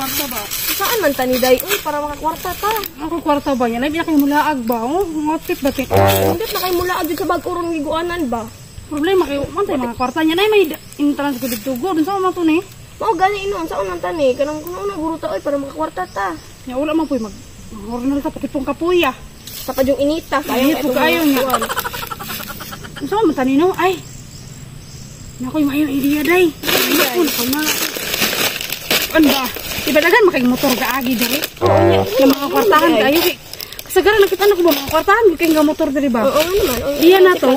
Kwarta ba? Saan man tani day? Uy, para makakwarta ta. Ako kwarta ba niya? Labi na kayo mulaag ba? Oh, outfit ba kay? Hindi na kayo mulaag sa bag-urong giguanan ba? Problema kayo, man tayo mga kwarta niya na may entrance ko dito go. Dun sa man to ni? Mao gani ino, saan man tani? Kanang kung una guro ta oy para makakwarta ta. Nya wala man poy mag ornal sa patipong kapuya. Sa padyong inita, sayang po kayo niya. Unsa man tani no? Ay. Nako yung mayong idea day. Nako nako na. Ano ba? Iba dagan makay motor gaagi diri. Oo, mga kwartahan kayo kay. Kasagaran nakita na ko ba mga kwartahan kay nga motor diri ba? Oo naman. Iya na to.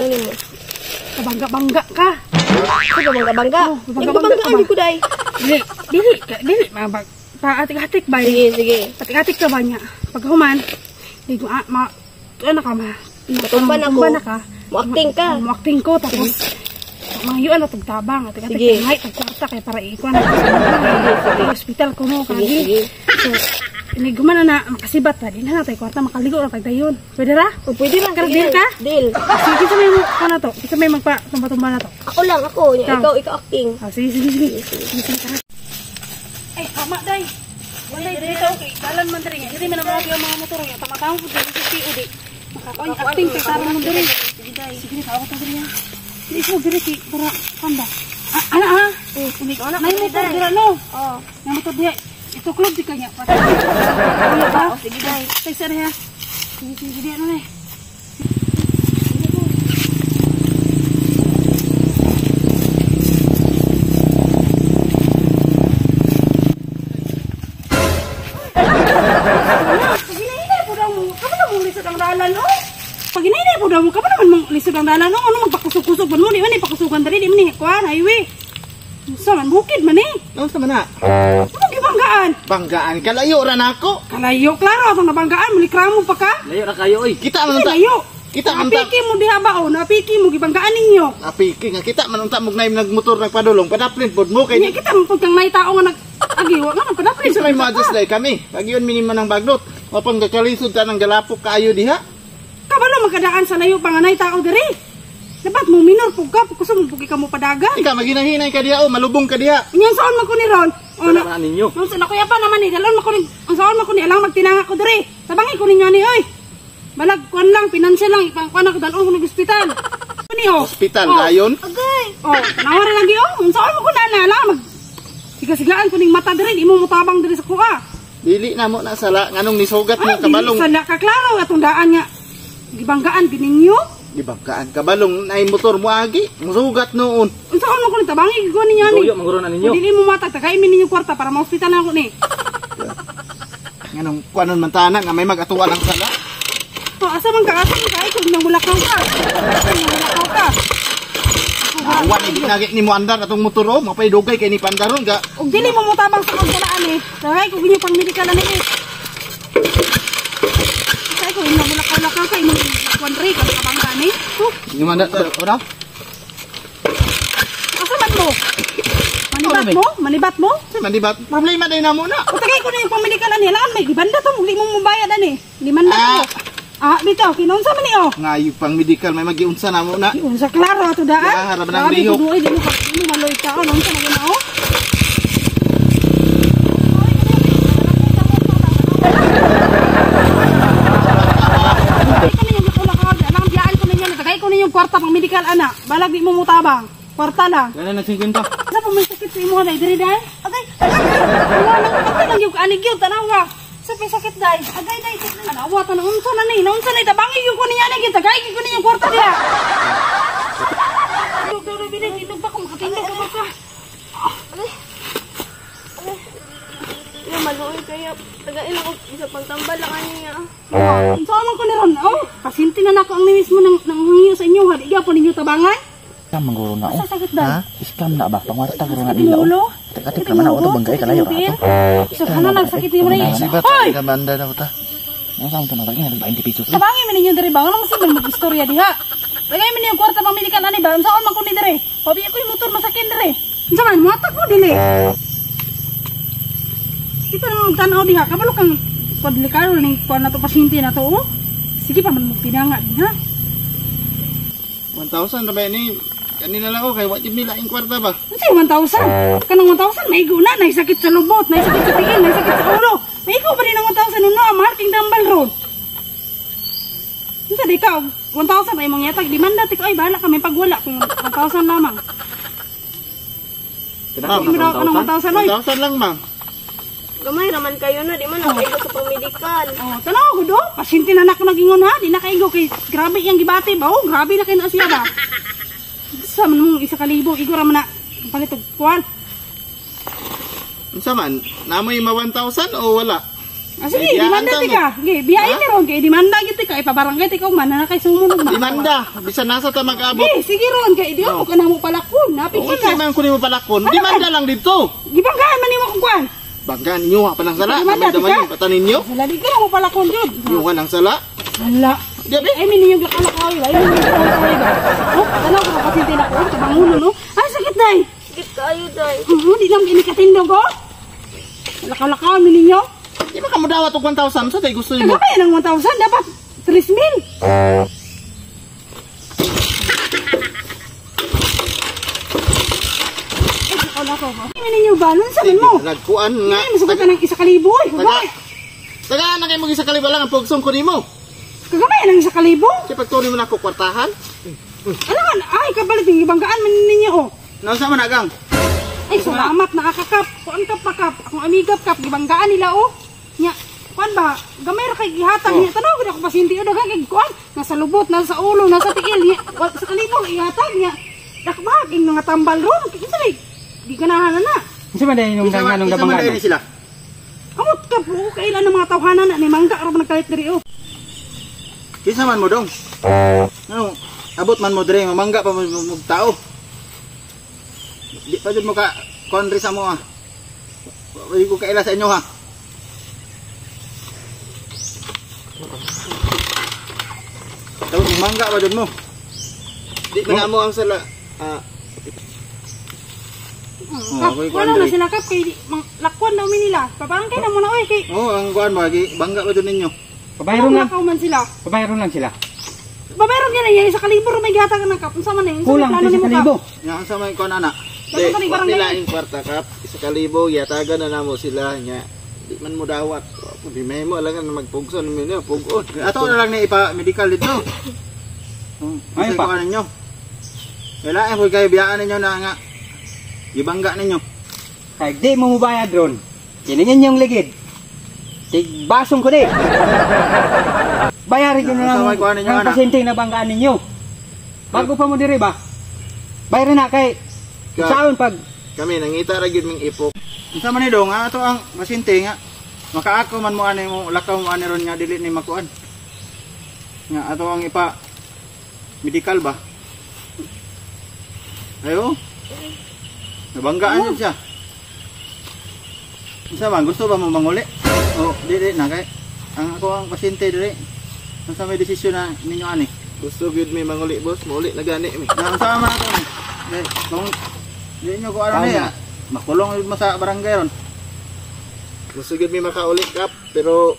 Kabangga-bangga ka. Kabangga-bangga. Oh, kabangga-bangga ko day. Dili, dili, dili mabag. Paatik-atik ba? Sige, sige. Atik-atik ka ba niya? Paghuman, di ko ma ano ka ma? Matumba na ko. Matumba na ka. Mo-acting ka. Mo-acting ko tapos mayuan na tagtabang atik-atik ngay tagkwarta kay para ikuan. Hospital ko mo kagi. So, iniguman na makasibat ta din na tay kwarta makaligo ra tagdayon. Pwede ra? O pwede ra. Deal ka? Deal. Sige, kinsa may mo na to? Kinsa may magpa tumba-tumba na to? Ako lang ako. Ikaw acting. Ah, sige sige sige. Sige. Ay, tama day. Wala diri ta okay. Dalan man diri. Diri man ang mga motor ya. Tama-tama pud diri sa POD. Makakuan acting kay tarong mo diri. Sige day. Sige, tawag ta diri. Dili ko diri kay para panda. Ana ha? Ana may motor dira no. Oh. May motor diha. Ituklog di kanya. Ano ba? Sige day. Tagsa ha. Sige sige di ano ni. Pag-inainay po daw mo. Kamo na mong lisod ang dalan, oy. Pag-inainay po daw mo. Kamo naman mong lisod ang dalan, no? Ano magpakusog-kusog man mo? Di man eh, pakusugan dali. Di man eh, kuhan, highway. Unsa man, bukid man eh. Unsa man na? Ano gibanggaan? Banggaan, kalayo ra nako. Kalayo, klaro. Atong nabanggaan, mulikramo pa ka. Layo ra kayo, oy. Kita man unta. Layo. Kita man ta. Napiki mo diha ba, oh. Napiki mo, gibanggaan ninyo. Napiki nga, kita man unta mo nagmotor nagpadulong. Padaplin pod mo kay. Nya, kita man pud kang nay tao nga nag... Agi, wa nga, padaplin. Sa may ma-adjust dai kami. Pag yun minima ng bagnot. Mapang kakalisod ta ng galapok kaayo diha. Kabalo magkadaan sa layo pa nga nay tao diri. Dapat mo minor pug ka, pug kusog mo pugi ka mo padagan. Ikaw maginahinay ka diha o malubong ka diha. Unya saan man ko ni ron? O na ninyo. Unsa na kuya pa naman ni dalon man ko ni unsaon man ko ni alang magtinanga ko diri. Tabangi ko ninyo ani oy. Balag kuan lang pinansyal lang ipangkuan ako dalon ko nig ospital. Ni oh. Ospital dayon. Agay. Oh, tanawa ra lagi oh. Unsaon man ko na na lang mag siga-sigaan ko ning mata diri, di mo motabang diri sa kuha. Dili na mo na sala nganong nisugat mo kabalong. Sala ka klaro atong daan nga gibanggaan gininyo. Gibanggaan kabalong nay motor mo agi, musugat noon. Unsaon man ko ni tabangi ko ninyo ani. Tuyo manguro na ninyo. Dili mo matag tagay mi ninyo kwarta para ma-ospital na ako ni. Nganong kuanon man tanan nga may mag-atuan ang sala. To asa man ka asa man ka ikaw nang mulakaw ka. Nang ka. Awan di nagi ni mo andar atong motor o mapay dugay kay ni pandaron ga. Og dili mo motabang sa kong salaan eh. Tagay ko ninyo pang medical ani eh. Kay ko nang mulakaw-lakaw ka imong kuan re ka kabanggaan eh. Yung mana ora? Asa man mo? Manibat mo? Manibat mo? Sa manibat. Problema day na mo na. O tagay ko na yung pang medical ani. Alaan may gibanda to mong di mo mobayad ani. Limanda to. Ah, dito kinunsa man ni oh. Ngayo pang medical may magiunsa na mo na. Giunsa klaro ato daan. Ya, harap nang lihok. Di mo maloy ka oh, unsa man na oh. Kwarta pang medical ana, balag di mo mutabang. Kwarta lang. Wala na 50. Sa pa may sakit sa imo na diri dai. Agay. Wala nang lang yung anig gyud tanawa. Sa pay sakit dai. Agay dai tanawa tan unsa na ni? Naunsa na tabangi gyud ko niya ni tagay gyud ko niya kwarta diha. Dog dili tindog pa ko makatindog ko ka. Agay. Agay. Ya maluoy kaya tagain ako sa pagtambal lang ani niya. Unsa man ko ni ron? Oh, pasinti na nako ang mismo nang nanghingi sa inyo, hali gyapon ninyo tabangan. Scam mangguro na oh. Asa sakit dai? Ha? Scam na ba? Pangwarta guro na nila oh. Atik naman ako banggay kalayo ra ato. So kana nagsakit ni mo Sibat Hoy! kamanda na ta. Ang sa to na lagi na 20 pesos. Tabangi man ninyo diri ba? Wala man mag-istorya diha. Tagay man ninyo kwarta pang medical ani ba? Unsaon man ko ni diri? Pabi ako yung motor masakin diri. Unsa man muhatag mo dili? Kita nang magtanaw diha kabalo kang padlikaro ning kuan na to pasyente na to oh. Sige pa man magtinanga din ha. 1,000 ra ba ni? Kanina lang ko kay wa jud nila ing kwarta ba. Unsa 1,000? Kanang 1,000 maigo na, naisakit sa lubot, naisakit sa tiil, naisakit sa ulo. Maigo pa din ang 1,000 nuno, mahal king dambal ron. Unsa di ka 1,000 ay mong yatag demanda ti ko ay bahala kami pag wala kung 1,000 lamang. Ma'am, Kanang 1,000 oy. 1,000 lang, ma'am. Gamay raman kayo na, di man nakaigo sa pang-medical. Oh, tanaw gud oh. Pasyente na nako nagingon ha, di na kaigo kay grabe iyang gibati ba oh, grabe na kay na siya ba. Sa man mong 1,000 igo ra man na palit og kuan. Unsa man? Namoy ma 1,000 o wala? Ah, sige, demanda ti ka. Sige, biyain ni ron kay demanda gyud ti ka ipabarangay ti ka man na kay sumunog ma. Demanda, bisan nasa ta mag-abot. Sige, sige ron kay di ko kana mo palakon. Napit Okay ka. man kunin mo palakon. Demanda lang dito. Gibanggaan man nimo kung kuan. Banggaan ninyo ha panang sala. Demanda ti Damay ka. pata ninyo. Wala di ka mo palakon jud. Inyo ka ng sala. Wala. Di ba? Ay min ninyo gikalakaw ba? Ay min ninyo ba? Oh, tanaw ko pasyente na ko sa banguno no. Ay sakit day. Sakit kayo, day. Di lang ginikatindog oh. Lakaw-lakaw mi ninyo. Di ba ka mo dawat og 1,000 sa tay gusto nimo? Kagabay ng 1,000 dapat 3,000. Ay, lakaw-lakaw ba? Ay, ninyo ba? Nun sa man mo? Nagkuan nga. Ay, masugat ka ng 1,000 oy. Taga. Taga na kay mo 1,000 lang ang pugsong ko nimo. Kagabay ng 1,000. Kasi pagtuloy mo na ako kwartahan. Ano man? Ay, kabalit yung ibanggaan man ninyo oh. Nausa man agang. Ay, salamat nakakakap. Kuan kap pakap. Akong amigap kap gibanggaan nila oh. Nya, kuan ba? Gamay ra kay gihatag niya. Tanaw gid ako pasyente oh daghan kay kuan. Nasa lubot, nasa ulo, nasa tiil niya. Sa kalibo ihatag niya. Dakbag ing mga tambal ron. Kinsa may di ganahan na. Unsa man dai nung danganong Isa man gabanggaan? dai sila. Amot kap oh, kailan ng mga tawhanan na ni mangga ra man nagkalit diri oh. Kinsa man mo dong? Ano? Abot man mo diri mamangga pa mo mo tao. Di pa jud mo ka konri sa mo ah. Wali ko kaila sa inyo ha. Tawag mangga pa jud mo. Di man mo ang sala. Ah, Kap, ako'y wala na kuan sila kap kay lakwan daw mi nila. Pabarangay na muna oy kay. oh, ang kuan ba gi bangga pa jud ninyo. Pabayron lang. Lakaw man sila. Pabayron lang sila. Babayron niya na iya 1,000 ra may gihatag ng kap. Unsa man eh? Unsa may Kulang plano nimo, Kap? 1,000. Nya ang sa may kuan ana. Di, wa nila ing kwarta kap, 1,000 yatagan na namo sila nya. Di man mo dawat. Di may mo alangan na magpugson ninyo, pugon. Ato na lang ni ipa medical dito. Ay Ay pa. pa ninyo. Wala eh kayo biyaan ninyo na nga. Gibangga ninyo. Kay di mo mubayad ron. Kiningin yung ligid. Tigbasong ko di. Bayarin nyo na lang Sa may kuha ninyo, ang anak. pasyente na banggaan ninyo. Bago pa mo diri ba? Bayarin na kay saon pag Kami nangita ra gyud ming ipok. Unsa man ni dong ato ang pasyente nga makaako man mo ani mo lakaw mo ani ron nga dili ni makuan. Nga ato ang ipa medical ba? Ayo. Nabanggaan yun siya. Unsa man gusto ba mo manguli? O dili na kay ang ako ang pasyente dili. Unsa may desisyon na ninyo ani? Gusto gyud mi manguli boss, mauli na gani mi. Na unsa man ato ni? Di, kung di nyo ko ano niya, makulong yun mo sa barangay ron. Gusto gyud mi makauli kap, pero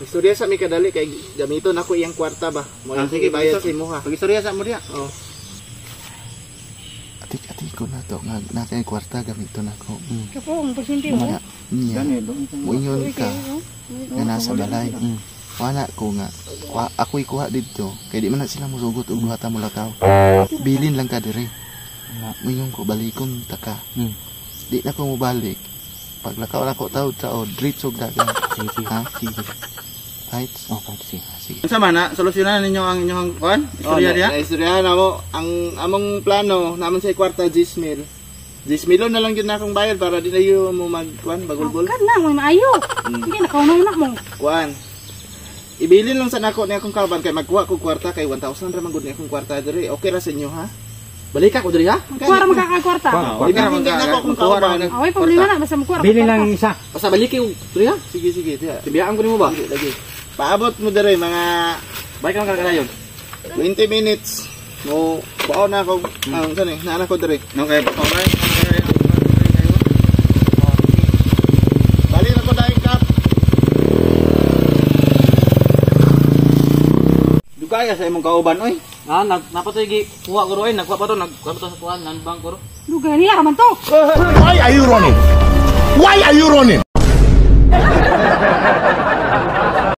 istorya sa mi kadali kay gamiton ako iyang kwarta ba. Mo lang sige bayad sa imo ha. Pagistorya sa mo diya. Oh. Atik-atik ko na to nga na kay kwarta gamiton ako. Kapo ang pasyente oh. Mga niya. Muingon ka nga nasa balay. Wala ko nga. Ako'y kuha dito. Kay di man na sila musugot og duha ta mo lakaw. Bilin lang ka diri. Muingon ko balikon ta ka. Di na ko mobalik. Paglakaw na ko taod taod, diretso og dagan. Sige, Ha? sige. Right? Oh, sige. Sige. Unsa man na solusyonan ninyo ang inyong kuan? Istorya diya? Istorya na mo ang among plano naman sa kwarta 10,000. 10,000 na lang gyud na akong bayad para di na yun mo magkuan bagulbol. Kan na mo maayo. Sige nakaunaw na mo. Kuan. Ibilin lang sa nako ni akong kauban kay magkuha ko kwarta kay 1,000 ra man gud ni akong kwarta diri. Okay ra sa inyo ha? Balik ako diri ha? Kuha ra magkakakwarta. Ibilin din nako akong kauban. Away problema na basta mukuha ra. Bilin lang isa. Basta balik ko diri ha? Sige sige diha. Tibiyaan ko nimo ba? Sige lagi. Paabot mo diri mga balik lang kadayon. 20 minutes. Mo kuha na ako ang saan eh, naa ko diri. Okay, okay. Balik na ko dahil kap. Kaya sa imong kauban oy. Ah, nag napatoy gi kuha guro ay nagkuha pa to, nagkuha pa to sa kuan, land bank guro. Lugar niya raman to. Why are you running? Why are you running?